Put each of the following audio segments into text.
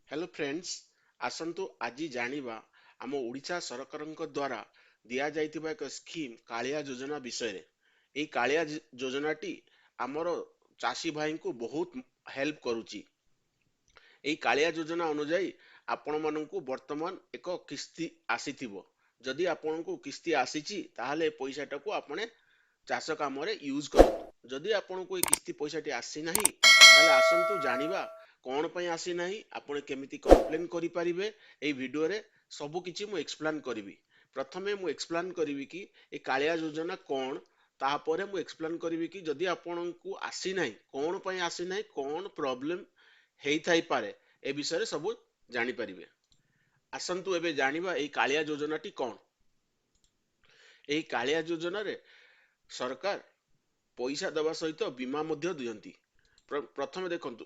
Hello friends, ଆସନ୍ତୁ ଆଜି ଜାଣିବା ଆମ ଓଡ଼ିଶା ସରକାରଙ୍କ ଦ୍ୱାରା ଦିଆଯାଇଥିବା ଏକ ସ୍କିମ୍ କାଳିଆ ଯୋଜନା ବିଷୟରେ। ଏଇ କାଳିଆ ଯୋଜନାଟି ଆମର ଚାଷୀ ଭାଇଙ୍କୁ ବହୁତ ହେଲ୍ପ କରୁଛି। ଏଇ କାଳିଆ ଯୋଜନା ଅନୁଯାୟୀ ଆପଣମାନଙ୍କୁ ବର୍ତ୍ତମାନ ଏକ କିସ୍ତି ଆସିଥିବ। ଯଦି ଆପଣଙ୍କୁ କିସ୍ତି ଆସିଛି, ତାହେଲେ ଏ ପଇସାଟାକୁ ଆପଣ ଚାଷ କାମରେ ୟୁଜ୍ କରନ୍ତୁ। ଯଦି ଆପଣଙ୍କୁ ଏଇ କିସ୍ତି ପଇସାଟି ଆସିନାହିଁ, ତାହେଲେ ଆସନ୍ତୁ ଜାଣିବା କ'ଣ ପାଇଁ ଆସିନାହିଁ, ଆପଣ କେମିତି କମ୍ପ୍ଲେନ୍ କରିପାରିବେ। ଏଇ ଭିଡ଼ିଓରେ ସବୁ କିଛି ମୁଁ ଏକ୍ସପ୍ଲେନ୍ କରିବି। ପ୍ରଥମେ ମୁଁ ଏକ୍ସପ୍ଲେନ୍ କରିବି କି ଏ କାଳିଆ ଯୋଜନା କ'ଣ, ତାପରେ ମୁଁ ଏକ୍ସପ୍ଲେନ୍ କରିବି କି ଯଦି ଆପଣଙ୍କୁ ଆସିନାହିଁ, କ'ଣ ପାଇଁ ଆସିନାହିଁ, କ'ଣ ପ୍ରୋବ୍ଲେମ୍ ହେଇଥାଇପାରେ, ଏ ବିଷୟରେ ସବୁ ଜାଣିପାରିବେ। ଆସନ୍ତୁ ଏବେ ଜାଣିବା ଏଇ କାଳିଆ ଯୋଜନାଟି କ'ଣ। ଏହି କାଳିଆ ଯୋଜନାରେ ସରକାର ପଇସା ଦେବା ସହିତ ବୀମା ମଧ୍ୟ ଦିଅନ୍ତି। ପ୍ରଥମେ ଦେଖନ୍ତୁ,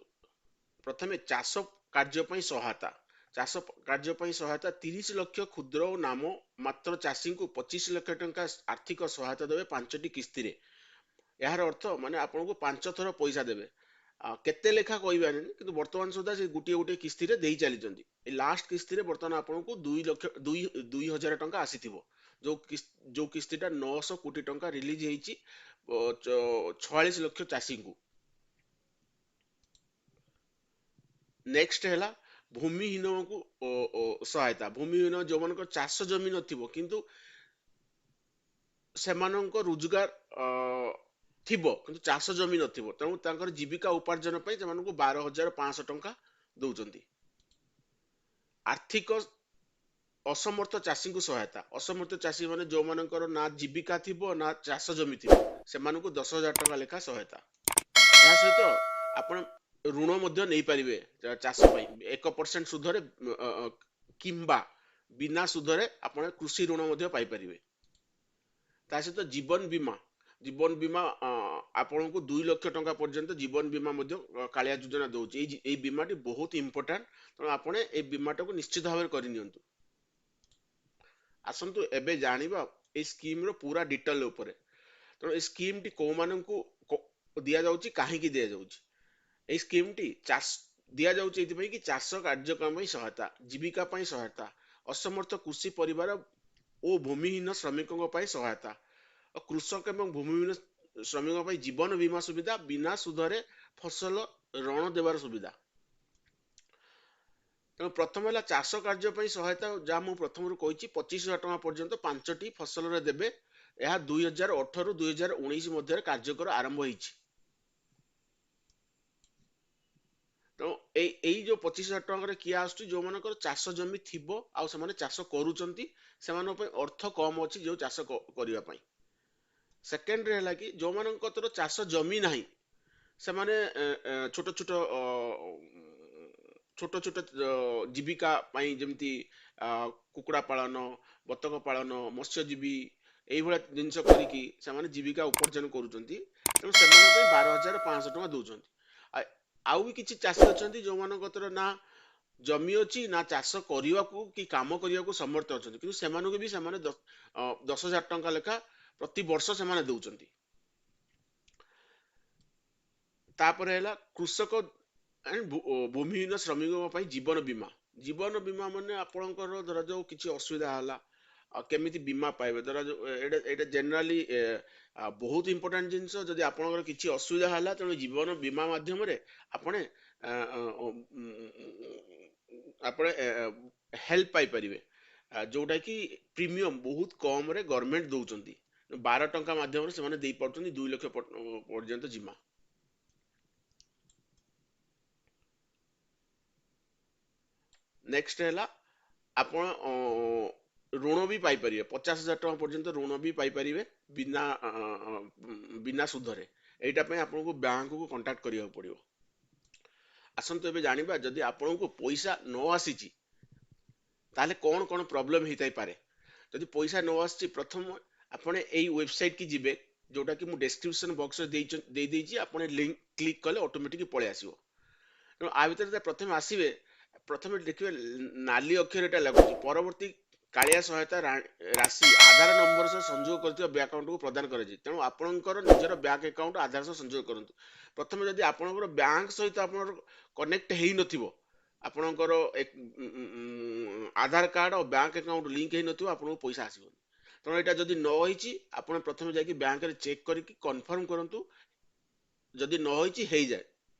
ପ୍ରଥମେ ଚାଷ କାର୍ଯ୍ୟ ପାଇଁ ସହାୟତା। ଚାଷ କାର୍ଯ୍ୟ ପାଇଁ ସହାୟତା, 30 ଲକ୍ଷ କ୍ଷୁଦ୍ର ଓ ନାମ ମାତ୍ର ଚାଷୀଙ୍କୁ 25 ଲକ୍ଷ ଟଙ୍କା ଆର୍ଥିକ ସହାୟତା ଦେବେ 5ଟି କିସ୍ତିରେ। ଏହାର ଅର୍ଥ ମାନେ ଆପଣଙ୍କୁ 5 ଥର ପଇସା ଦେବେ। କେତେ ଲେଖା କହିବାନି, କିନ୍ତୁ ବର୍ତ୍ତମାନ ସୁଦ୍ଧା ସେ ଗୋଟିଏ ଗୋଟିଏ କିସ୍ତିରେ ଦେଇ ଚାଲିଛନ୍ତି। ଏ ଲାଷ୍ଟ କିସ୍ତିରେ ବର୍ତ୍ତମାନ ଆପଣଙ୍କୁ ଦୁଇ ଲକ୍ଷ ଦୁଇ ଦୁଇ ହଜାର ଟଙ୍କା ଆସିଥିବ, ଯୋଉ କିସ୍ତିଟା 900 କୋଟି ଟଙ୍କା ରିଲିଜ ହେଇଛି 46 ଲକ୍ଷ ଚାଷୀଙ୍କୁ। ନେକ୍ସଟ ହେଲା ଭୂମିହୀନଙ୍କୁ ସହାୟତା। ଭୂମିହୀନ ଯେଉଁମାନଙ୍କର ଚାଷ ଜମି ନଥିବ, କିନ୍ତୁ ସେମାନଙ୍କ ରୋଜଗାର ଥିବ କିନ୍ତୁ ଚାଷ ଜମି ନଥିବ, ତେଣୁ ତାଙ୍କର ଜୀବିକା ଉପାର୍ଜନ ପାଇଁ ସେମାନଙ୍କୁ 12,500 ଟଙ୍କା ଦଉଛନ୍ତି। ଆର୍ଥିକ ଅସମର୍ଥ ଚାଷୀଙ୍କୁ ସହାୟତା। ଅସମର୍ଥ ଚାଷୀ ମାନେ ଯେଉଁମାନଙ୍କର ନା ଜୀବିକା ଥିବ ନା ଚାଷ ଜମି ଥିବ, ସେମାନଙ୍କୁ 10,000 ଟଙ୍କା ଲେଖା ସହାୟତା। ଏହା ସହିତ ଆପଣ ଋଣ ମଧ୍ୟ ନେଇପାରିବେ ଚାଷ ପାଇଁ 1% ସୁଧରେ କିମ୍ବା ବିନା ସୁଧରେ ଆପଣ କୃଷି ଋଣ ମଧ୍ୟ ପାଇପାରିବେ। ତା ସହିତ ଜୀବନ ବୀମା। ଜୀବନ ବୀମା ଆପଣଙ୍କୁ 2 ଲକ୍ଷ ଟଙ୍କା ପର୍ଯ୍ୟନ୍ତ ଜୀବନ ବୀମା ମଧ୍ୟ କାଳିଆ ଯୋଜନା ଦଉଛି। ଏଇ ବୀମାଟି ବହୁତ ଇମ୍ପୋର୍ଟାଣ୍ଟ, ତେଣୁ ଆପଣ ଏଇ ବୀମାଟାକୁ ନିଶ୍ଚିତ ଭାବରେ କରିନିଅନ୍ତୁ। ଆସନ୍ତୁ ଏବେ ଜାଣିବା ଏଇ ସ୍କିମ୍ର ପୁରା ଡିଟେଲ ଉପରେ। ତେଣୁ ଏଇ ସ୍କିମ୍ଟି କୋଉମାନଙ୍କୁ ଦିଆଯାଉଛି, କାହିଁକି ଦିଆଯାଉଛି? ଏଇ ସ୍କିମ୍ଟି ଚାଷ ଦିଆଯାଉଛି ଏଇଥିପାଇଁ କି ଚାଷ କାର୍ଯ୍ୟକ୍ରମ ପାଇଁ ସହାୟତା, ଜୀବିକା ପାଇଁ ସହାୟତା, ଅସମର୍ଥ କୃଷି ପରିବାର ଓ ଭୂମିହୀନ ଶ୍ରମିକଙ୍କ ପାଇଁ ସହାୟତା, ଓ କୃଷକ ଏବଂ ଭୂମିହୀନ ଶ୍ରମିକଙ୍କ ପାଇଁ ଜୀବନ ବୀମା ସୁବିଧା, ବିନା ସୁଧରେ ଫସଲ ଋଣ ଦେବାର ସୁବିଧା। ତେଣୁ ପ୍ରଥମ ହେଲା ଚାଷ କାର୍ଯ୍ୟ ପାଇଁ ସହାୟତା, ଯାହା ମୁଁ ପ୍ରଥମରୁ କହିଛି 25,000 ଟଙ୍କା ପର୍ଯ୍ୟନ୍ତ 5ଟି ଫସଲରେ ଦେବେ। ଏହା ଦୁଇ ହଜାର ଅଠରରୁ ଦୁଇ ହଜାର ଉଣେଇଶ ମଧ୍ୟରେ କାର୍ଯ୍ୟକର ଆରମ୍ଭ ହେଇଛି। ତେଣୁ ଏଇ ଯୋଉ 25,000 ଟଙ୍କାରେ କିଏ ଆସୁଛି, ଯୋଉମାନଙ୍କର ଚାଷ ଜମି ଥିବ ଆଉ ସେମାନେ ଚାଷ କରୁଛନ୍ତି, ସେମାନଙ୍କ ପାଇଁ ଅର୍ଥ କମ ଅଛି ଯୋଉ ଚାଷ କରିବା ପାଇଁ। ସେକେଣ୍ଡରେ ହେଲା କି ଯୋଉମାନଙ୍କର ଚାଷ ଜମି ନାହିଁ, ସେମାନେ ଛୋଟ ଛୋଟ ଜୀବିକା ପାଇଁ ଯେମିତି କୁକୁଡ଼ା ପାଳନ, ବତକ ପାଳନ, ମତ୍ସ୍ୟଜୀବୀ, ଏଇଭଳିଆ ଜିନିଷ କରିକି ସେମାନେ ଜୀବିକା ଉପାର୍ଜନ କରୁଛନ୍ତି। ତେଣୁ ସେମାନଙ୍କ ପାଇଁ 12,500 ଟଙ୍କା ଦଉଛନ୍ତି। ଆଉ ବି କିଛି ଚାଷୀ ଅଛନ୍ତି ଯୋଉମାନଙ୍କର ନା ଜମି ଅଛି ନା ଚାଷ କରିବାକୁ କି କାମ କରିବାକୁ ସମର୍ଥ ଅଛନ୍ତି, କିନ୍ତୁ ସେମାନଙ୍କୁ ବି ସେମାନେ 10,000 ଟଙ୍କା ଲେଖା ପ୍ରତିବର୍ଷ ସେମାନେ ଦଉଛନ୍ତି। ତାପରେ ହେଲା କୃଷକ ଭୂମିହୀନ ଶ୍ରମିକଙ୍କ ପାଇଁ ଜୀବନ ବୀମା। ଜୀବନ ବୀମା ମାନେ ଆପଣଙ୍କର ଧରାଯାଉ କିଛି ଅସୁବିଧା ହେଲା, ଆଉ କେମିତି ବୀମା ପାଇବେ। ଧରାଯାଉ ଏଇଟା ଜେନେରାଲି ବହୁତ ଇମ୍ପୋର୍ଟାଣ୍ଟ ଜିନିଷ। ଯଦି ଆପଣଙ୍କର କିଛି ଅସୁବିଧା ହେଲା, ତେଣୁ ଜୀବନ ବୀମା ମାଧ୍ୟମରେ ଆପଣ ହେଲ୍ପ ପାଇପାରିବେ, ଯୋଉଟା କି ପ୍ରିମିୟମ ବହୁତ କମରେ ଗଭର୍ଣ୍ଣମେଣ୍ଟ ଦଉଛନ୍ତି। 12 ଟଙ୍କା ମାଧ୍ୟମରେ ସେମାନେ ଦେଇପାରୁଛନ୍ତି 2 ଲକ୍ଷ ପର୍ଯ୍ୟନ୍ତ ଜିମା। ନେକ୍ସଟ ହେଲା ଆପଣ ଋଣ ବି ପାଇପାରିବେ, 50,000 ଟଙ୍କା ପର୍ଯ୍ୟନ୍ତ ଋଣ ବି ପାଇପାରିବେ ବିନା ସୁଧରେ। ଏଇଟା ପାଇଁ ଆପଣଙ୍କୁ ବ୍ୟାଙ୍କକୁ କଣ୍ଟାକ୍ଟ କରିବାକୁ ପଡ଼ିବ। ଆସନ୍ତୁ ଏବେ ଜାଣିବା ଯଦି ଆପଣଙ୍କୁ ପଇସା ନ ଆସିଛି ତାହେଲେ କ'ଣ କ'ଣ ପ୍ରୋବ୍ଲେମ୍ ହେଇଥାଇପାରେ। ଯଦି ପଇସା ନ ଆସିଛି, ପ୍ରଥମ ଆପଣ ଏଇ ୱେବସାଇଟ୍ କି ଯିବେ, ଯୋଉଟା କି ମୁଁ ଡେସ୍କ୍ରିପସନ୍ ବକ୍ସରେ ଦେଇଦେଇଛି। ଆପଣ ଲିଙ୍କ କ୍ଲିକ୍ କଲେ ଅଟୋମେଟିକ୍ ପଳେଇ ଆସିବ। ତେଣୁ ଆ ଭିତରେ ଯେତେବେଳେ ପ୍ରଥମେ ଆସିବେ, ପ୍ରଥମେ ଦେଖିବେ ନାଲି ଅକ୍ଷର ଏଇଟା ଲାଗୁଛି, ପରବର୍ତ୍ତୀ କାଳିଆ ସହାୟତା ରାଶି ଆଧାର ନମ୍ବର ସହ ସଂଯୋଗ କରିଥିବା ବ୍ୟାଙ୍କ ଆକାଉଣ୍ଟକୁ ପ୍ରଦାନ କରାଯାଇଛି। ତେଣୁ ଆପଣଙ୍କର ନିଜର ବ୍ୟାଙ୍କ ଆକାଉଣ୍ଟ ଆଧାର ସହ ସଂଯୋଗ କରନ୍ତୁ। ପ୍ରଥମେ ଯଦି ଆପଣଙ୍କର ବ୍ୟାଙ୍କ ସହିତ ଆପଣଙ୍କର କନେକ୍ଟ ହେଇନଥିବ, ଆପଣଙ୍କର ଆଧାର କାର୍ଡ଼ ଆଉ ବ୍ୟାଙ୍କ ଆକାଉଣ୍ଟ ଲିଙ୍କ ହେଇନଥିବ, ଆପଣଙ୍କୁ ପଇସା ଆସିବନି। ତେଣୁ ଏଇଟା ଯଦି ନ ହେଇଛି, ଆପଣ ପ୍ରଥମେ ଯାଇକି ବ୍ୟାଙ୍କରେ ଚେକ୍ କରିକି କନଫର୍ମ କରନ୍ତୁ। ଯଦି ନ ହେଇଛି, ହେଇଯାଏ,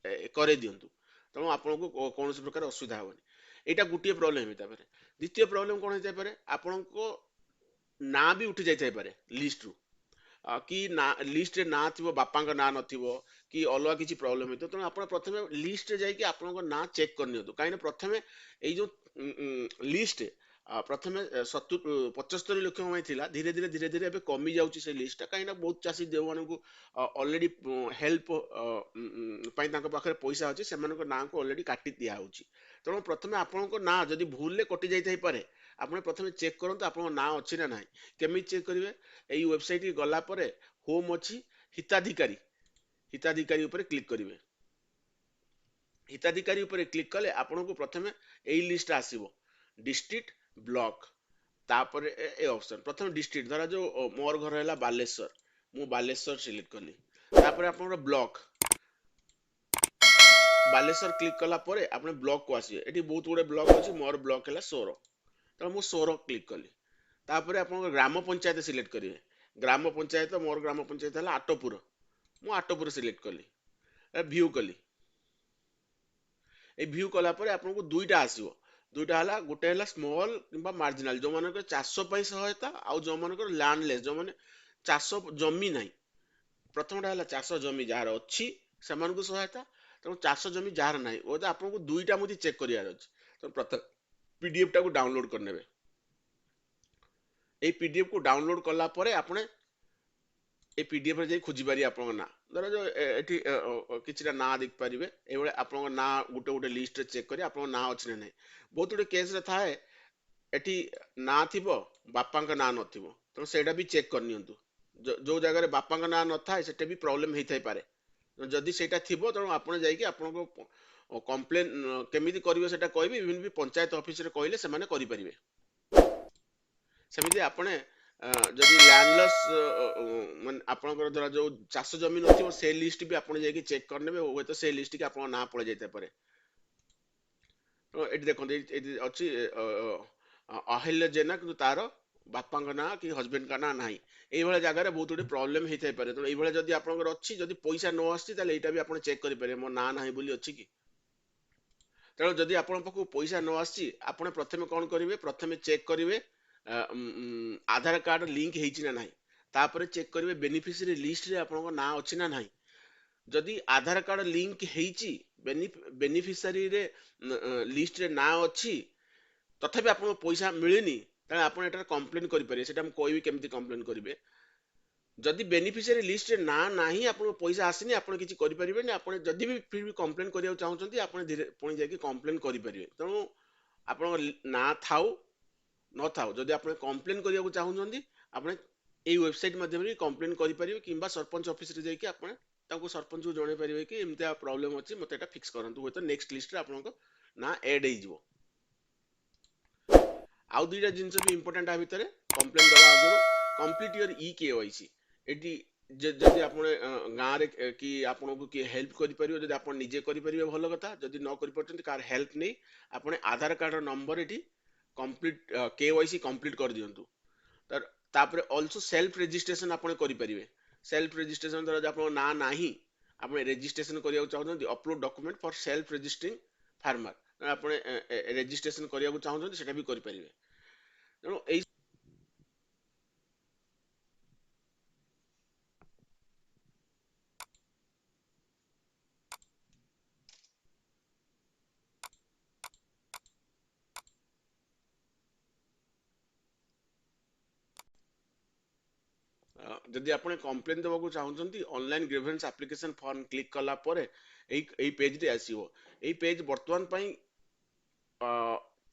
କରେଇ ଦିଅନ୍ତୁ। ତେଣୁ ଆପଣଙ୍କୁ କୌଣସି ପ୍ରକାର ଅସୁବିଧା ହେବନି। ଏଇଟା ଗୋଟିଏ ପ୍ରୋବ୍ଲେମ୍ ହେଇଥାଇପାରେ। ଦ୍ୱିତୀୟ ପ୍ରୋବ୍ଲେମ୍ କ'ଣ ହେଇଥାଇପାରେ? ଆପଣଙ୍କ ନାଁ ବି ଉଠି ଯାଇଥାଇପାରେ ଲିଷ୍ଟରୁ, କି ନା ଲିଷ୍ଟରେ ନାଁ ଥିବ, ବାପାଙ୍କ ନାଁ ନଥିବ, କି ଅଲଗା କିଛି ପ୍ରୋବ୍ଲେମ୍ ହେଇଥିବ। ତେଣୁ ଆପଣ ପ୍ରଥମେ ଲିଷ୍ଟରେ ଯାଇକି ଆପଣଙ୍କ ନାଁ ଚେକ୍ କରିନିଅନ୍ତୁ। କାହିଁକିନା ପ୍ରଥମେ ଏଇ ଯେଉଁ ଲିଷ୍ଟ ପ୍ରଥମେ 75 ଲକ୍ଷ ପାଇଁ ଥିଲା, ଧୀରେ ଧୀରେ ଧୀରେ ଧୀରେ ଏବେ କମି ଯାଉଛି ସେ ଲିଷ୍ଟଟା। କାହିଁକିନା ବହୁତ ଚାଷୀ ଯେଉଁମାନଙ୍କୁ ଅଲରେଡ଼ି ହେଲ୍ପ ପାଇଁ ତାଙ୍କ ପାଖରେ ପଇସା ଅଛି, ସେମାନଙ୍କ ନାଁକୁ ଅଲରେଡ଼ି କାଟି ଦିଆହେଉଛି। ତେଣୁ ପ୍ରଥମେ ଆପଣଙ୍କ ନାଁ ଯଦି ଭୁଲରେ କଟି ଯାଇଥାଇପାରେ, ଆପଣ ପ୍ରଥମେ ଚେକ୍ କରନ୍ତୁ ଆପଣଙ୍କ ନାଁ ଅଛି ନା ନାହିଁ। କେମିତି ଚେକ୍ କରିବେ? ଏଇ ୱେବସାଇଟ୍ ଗଲା ପରେ ହୋମ୍ ଅଛି, ହିତାଧିକାରୀ, ହିତାଧିକାରୀ ଉପରେ କ୍ଲିକ୍ କରିବେ। ହିତାଧିକାରୀ ଉପରେ କ୍ଲିକ୍ କଲେ ଆପଣଙ୍କୁ ପ୍ରଥମେ ଏଇ ଲିଷ୍ଟ ଆସିବ, ଡିଷ୍ଟ୍ରିକ୍ଟ, ବ୍ଲକ, ତାପରେ ଏ ଅପସନ୍। ପ୍ରଥମେ ଡିଷ୍ଟ୍ରିକ୍ଟ, ଧରା ଯୋଉ ମୋର ଘର ହେଲା ବାଲେଶ୍ୱର, ମୁଁ ବାଲେଶ୍ୱର ସିଲେକ୍ଟ କଲି। ତାପରେ ଆପଣଙ୍କର ବ୍ଲକ, ବାଲେଶ୍ୱର କ୍ଲିକ୍ କଲା ପରେ ଆପଣ ବ୍ଲକକୁ ଆସିବେ। ଏଠି ବହୁତ ଗୁଡ଼େ ବ୍ଲକ ଅଛି। ମୋର ବ୍ଲକ ହେଲା ସୋର, ତେଣୁ ମୁଁ ସୋର କ୍ଲିକ୍ କଲି। ତାପରେ ଆପଣଙ୍କ ଗ୍ରାମ ପଞ୍ଚାୟତ ସିଲେକ୍ଟ କରିବେ। ଗ୍ରାମ ପଞ୍ଚାୟତ, ମୋର ଗ୍ରାମ ପଞ୍ଚାୟତ ହେଲା ଆଟପୁର, ମୁଁ ଆଟପୁର ସିଲେକ୍ଟ କଲି, ଭ୍ୟୁ କଲି। ଏଇ ଭ୍ୟୁ କଲା ପରେ ଆପଣଙ୍କୁ ଦୁଇଟା ଆସିବ। ଦୁଇଟା ହେଲା, ଗୋଟେ ହେଲା ସ୍ମଲ୍ କିମ୍ବା ମାର୍ଜିନାଲ, ଯେଉଁମାନଙ୍କର ଚାଷ ପାଇଁ ସହାୟତା, ଆଉ ଯେଉଁମାନଙ୍କର ଲ୍ୟାଣ୍ଡଲେସ୍, ଯେଉଁମାନେ ଚାଷ ଜମି ନାହିଁ। ପ୍ରଥମଟା ହେଲା ଚାଷ ଜମି ଯାହାର ଅଛି ସେମାନଙ୍କୁ ସହାୟତା। ତେଣୁ ଚାଷ ଜମି ଯାହାର ନାହିଁ, ବୋଧେ ଆପଣଙ୍କୁ ଦୁଇଟା ମଧ୍ୟ ଚେକ୍ କରିବାର ଅଛି। ତେଣୁ ପ୍ରଥମେ ପିଡିଏଫ୍ଟାକୁ ଡାଉନଲୋଡ୍ କରିନେବେ। ଏଇ ପିଡିଏଫ୍କୁ ଡାଉନଲୋଡ୍ କଲା ପରେ ଆପଣ ଏଇ ପିଡିଏଫ୍ରେ ଯାଇ ଖୋଜିପାରିବେ ଆପଣଙ୍କ ନାଁ। ଧର ଯୋଉ ଏଠି କିଛିଟା ନାଁ ଦେଖିପାରିବେ। ଏଇଭଳିଆ ଆପଣଙ୍କ ନାଁ ଗୋଟେ ଗୋଟେ ଲିଷ୍ଟରେ ଚେକ୍ କରି ଆପଣଙ୍କ ନାଁ ଅଛି ନା ନାହିଁ। ବହୁତ ଗୁଡ଼ିଏ କେସ୍ରେ ଥାଏ, ଏଠି ନାଁ ଥିବ, ବାପାଙ୍କ ନାଁ ନଥିବ। ତେଣୁ ସେଇଟା ବି ଚେକ୍ କରିନିଅନ୍ତୁ। ଯୋଉ ଜାଗାରେ ବାପାଙ୍କ ନାଁ ନଥାଏ, ସେଟା ବି ପ୍ରୋବ୍ଲେମ୍ ହେଇଥାଇପାରେ। ଯଦି ସେଇଟା ଥିବ, ତେଣୁ ଆପଣ ଯାଇକି ଆପଣଙ୍କ କମ୍ପ୍ଲେନ୍ କେମିତି କରିବେ ସେଇଟା କହିବି। ଇଭିନ୍ ବି ପଞ୍ଚାୟତ ଅଫିସରେ କହିଲେ ସେମାନେ କରିପାରିବେ। ସେମିତି ଆପଣ ଯଦି ଲ୍ୟାଣ୍ଡଲେସ୍, ମାନେ ଆପଣଙ୍କର ଧର ଯୋଉ ଚାଷ ଜମି ନଥିବ, ସେ ଲିଷ୍ଟ ବି ଆପଣ ଯାଇକି ଚେକ୍ କରିନେବେ। ହୁଏତ ସେ ଲିଷ୍ଟକି ଆପଣଙ୍କ ନାଁ ପଳେଇ ଯାଇଥାଇପାରେ। ତ ଏଠି ଦେଖନ୍ତୁ, ଏଇଠି ଅଛି ଅହିଲ୍ୟ ଜେନା, କିନ୍ତୁ ତାର ବାପାଙ୍କ ନାଁ କି ହଜବେଣ୍ଡଙ୍କ ନାଁ ନାହିଁ। ଏଇଭଳିଆ ଜାଗାରେ ବହୁତ ଗୁଡ଼ିଏ ପ୍ରୋବ୍ଲେମ୍ ହେଇଥାଇପାରେ। ତେଣୁ ଏଇଭଳିଆ ଯଦି ଆପଣଙ୍କର ଅଛି, ଯଦି ପଇସା ନ ଆସିଛି, ତାହେଲେ ଏଇଟା ବି ଆପଣ ଚେକ୍ କରିପାରିବେ, ମୋ ନାଁ ନାହିଁ ବୋଲି ଅଛି କି। ତେଣୁ ଯଦି ଆପଣଙ୍କ ପାଖକୁ ପଇସା ନ ଆସିଛି, ଆପଣ ପ୍ରଥମେ କ'ଣ କରିବେ? ପ୍ରଥମେ ଚେକ୍ କରିବେ ଆଧାର କାର୍ଡ଼ ଲିଙ୍କ ହେଇଛି ନା ନାହିଁ। ତାପରେ ଚେକ୍ କରିବେ ବେନିଫିସିଆରୀ ଲିଷ୍ଟରେ ଆପଣଙ୍କ ନାଁ ଅଛି ନା ନାହିଁ। ଯଦି ଆଧାର କାର୍ଡ଼ ଲିଙ୍କ ହେଇଛି, ବେନିଫିସିଆରୀରେ ଲିଷ୍ଟରେ ନାଁ ଅଛି, ତଥାପି ଆପଣଙ୍କୁ ପଇସା ମିଳିନି, ତାହେଲେ ଆପଣ ଏଠାରେ କମ୍ପ୍ଲେନ୍ କରିପାରିବେ। ସେଇଟା ମୁଁ କହିବି କେମିତି କମ୍ପ୍ଲେନ୍ କରିବେ। ଯଦି ବେନିଫିସିଆରୀ ଲିଷ୍ଟରେ ନାଁ ନାହିଁ, ଆପଣଙ୍କୁ ପଇସା ଆସିନି, ଆପଣ କିଛି କରିପାରିବେନି। ଆପଣ ଯଦି ବି ଫିର୍ ବି କମ୍ପ୍ଲେନ୍ କରିବାକୁ ଚାହୁଁଛନ୍ତି, ଆପଣ ଧୀରେ ପୁଣି ଯାଇକି କମ୍ପ୍ଲେନ୍ କରିପାରିବେ। ତେଣୁ ଆପଣଙ୍କ ନାଁ ଥାଉ ନଥାଉ, ଯଦି ଆପଣ କମ୍ପ୍ଲେନ୍ କରିବାକୁ ଚାହୁଁଛନ୍ତି, ଆପଣ ଏଇ ୱେବସାଇଟ୍ ମାଧ୍ୟମରେ ବି କମ୍ପ୍ଲେନ୍ କରିପାରିବେ, କିମ୍ବା ସରପଞ୍ଚ ଅଫିସରେ ଯାଇକି ଆପଣ ତାଙ୍କୁ ସରପଞ୍ଚକୁ ଜଣାଇ ପାରିବେ କି ଏମିତିଆ ପ୍ରୋବ୍ଲେମ୍ ଅଛି, ମୋତେ ଏଇଟା ଫିକ୍ସ କରନ୍ତୁ। ହୁଏତ ନେକ୍ସଟ ଲିଷ୍ଟରେ ଆପଣଙ୍କ ନାଁ ଆଡ୍ ହେଇଯିବ। ଆଉ ଦୁଇଟା ଜିନିଷ ବି ଇମ୍ପୋର୍ଟାଣ୍ଟ ଆ ଭିତରେ। କମ୍ପ୍ଲେନ୍ ଦେବା ଆଗରୁ କମ୍ପ୍ଲିଟ୍ your ଇ କେୱାଇସି। ଏଠି ଯଦି ଆପଣ ଗାଁରେ କି ଆପଣଙ୍କୁ କିଏ ହେଲ୍ପ କରିପାରିବ, ଯଦି ଆପଣ ନିଜେ କରିପାରିବେ ଭଲ କଥା। ଯଦି ନ କରିପାରୁଛନ୍ତି, କାହାର ହେଲ୍ପ ନେଇ ଆପଣ ଆଧାର କାର୍ଡ଼ର ନମ୍ବର ଏଠି କମ୍ପ୍ଲିଟ୍ କେୱାଇସି କମ୍ପ୍ଲିଟ୍ କରିଦିଅନ୍ତୁ। ତାପରେ ଅଲସୋ ସେଲ୍ଫ ରେଜିଷ୍ଟ୍ରେସନ ଆପଣ କରିପାରିବେ। ସେଲ୍ଫ ରେଜିଷ୍ଟ୍ରେସନ ଦ୍ୱାରା ଯଦି ଆପଣଙ୍କ ନାଁ ନାହିଁ, ଆପଣ ରେଜିଷ୍ଟ୍ରେସନ କରିବାକୁ ଚାହୁଁଛନ୍ତି, upload document for self registering farmer, ଆପଣ ରେଜିଷ୍ଟ୍ରେସନ କରିବାକୁ ଚାହୁଁଛନ୍ତି, ସେଇଟା ବି କରିପାରିବେ। ତେଣୁ ଏଇ ଯଦି ଆପଣ କମ୍ପ୍ଲେନ୍ ଦେବାକୁ ଚାହୁଁଛନ୍ତି, online grievance application form click କଲା ପରେ ଏଇ ପେଜଟି ଆସିବ। ଏଇ ପେଜ୍ ବର୍ତ୍ତମାନ ପାଇଁ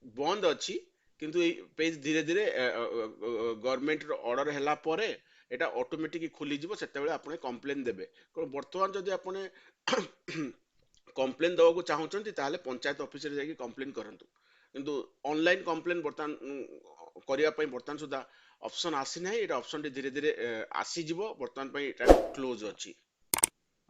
ବନ୍ଦ ଅଛି, କିନ୍ତୁ ଏଇ ପେଜ୍ ଧୀରେ ଧୀରେ ଗଭର୍ଣ୍ଣମେଣ୍ଟର ଅର୍ଡର ହେଲା ପରେ ଏଇଟା ଅଟୋମେଟିକ୍ ଖୋଲିଯିବ। ସେତେବେଳେ ଆପଣ କମ୍ପ୍ଲେନ୍ ଦେବେ। କାରଣ ବର୍ତ୍ତମାନ ଯଦି ଆପଣ କମ୍ପ୍ଲେନ୍ ଦେବାକୁ ଚାହୁଁଛନ୍ତି, ତାହେଲେ ପଞ୍ଚାୟତ ଅଫିସରେ ଯାଇକି କମ୍ପ୍ଲେନ୍ କରନ୍ତୁ। କିନ୍ତୁ ଅନଲାଇନ୍ କମ୍ପ୍ଲେନ୍ ବର୍ତ୍ତମାନ କରିବା ପାଇଁ ବର୍ତ୍ତମାନ ସୁଦ୍ଧା ଅପସନ୍ ଆସିନାହିଁ। ଏଇଟା ଅପସନ୍ଟି ଧୀରେ ଧୀରେ ଆସିଯିବ। ବର୍ତ୍ତମାନ ପାଇଁ ଏଇଟା କ୍ଲୋଜ୍ ଅଛି।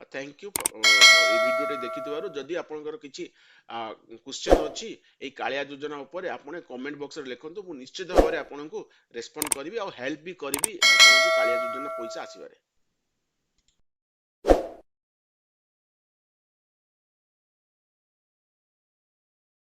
Thank you ଏଇ ଭିଡ଼ିଓଟି ଦେଖିଥିବାରୁ। ଯଦି ଆପଣଙ୍କର କିଛି କ୍ୱେଶ୍ଚନ୍ ଅଛି ଏଇ କାଳିଆ ଯୋଜନା ଉପରେ, ଆପଣ କମେଣ୍ଟ ବକ୍ସରେ ଲେଖନ୍ତୁ। ମୁଁ ନିଶ୍ଚିତ ଭାବରେ ଆପଣଙ୍କୁ ରେସ୍ପଣ୍ଡ କରିବି ଆଉ ହେଲ୍ପ ବି କରିବି ଆପଣଙ୍କୁ କାଳିଆ ଯୋଜନା ପଇସା ଆସିବାରେ।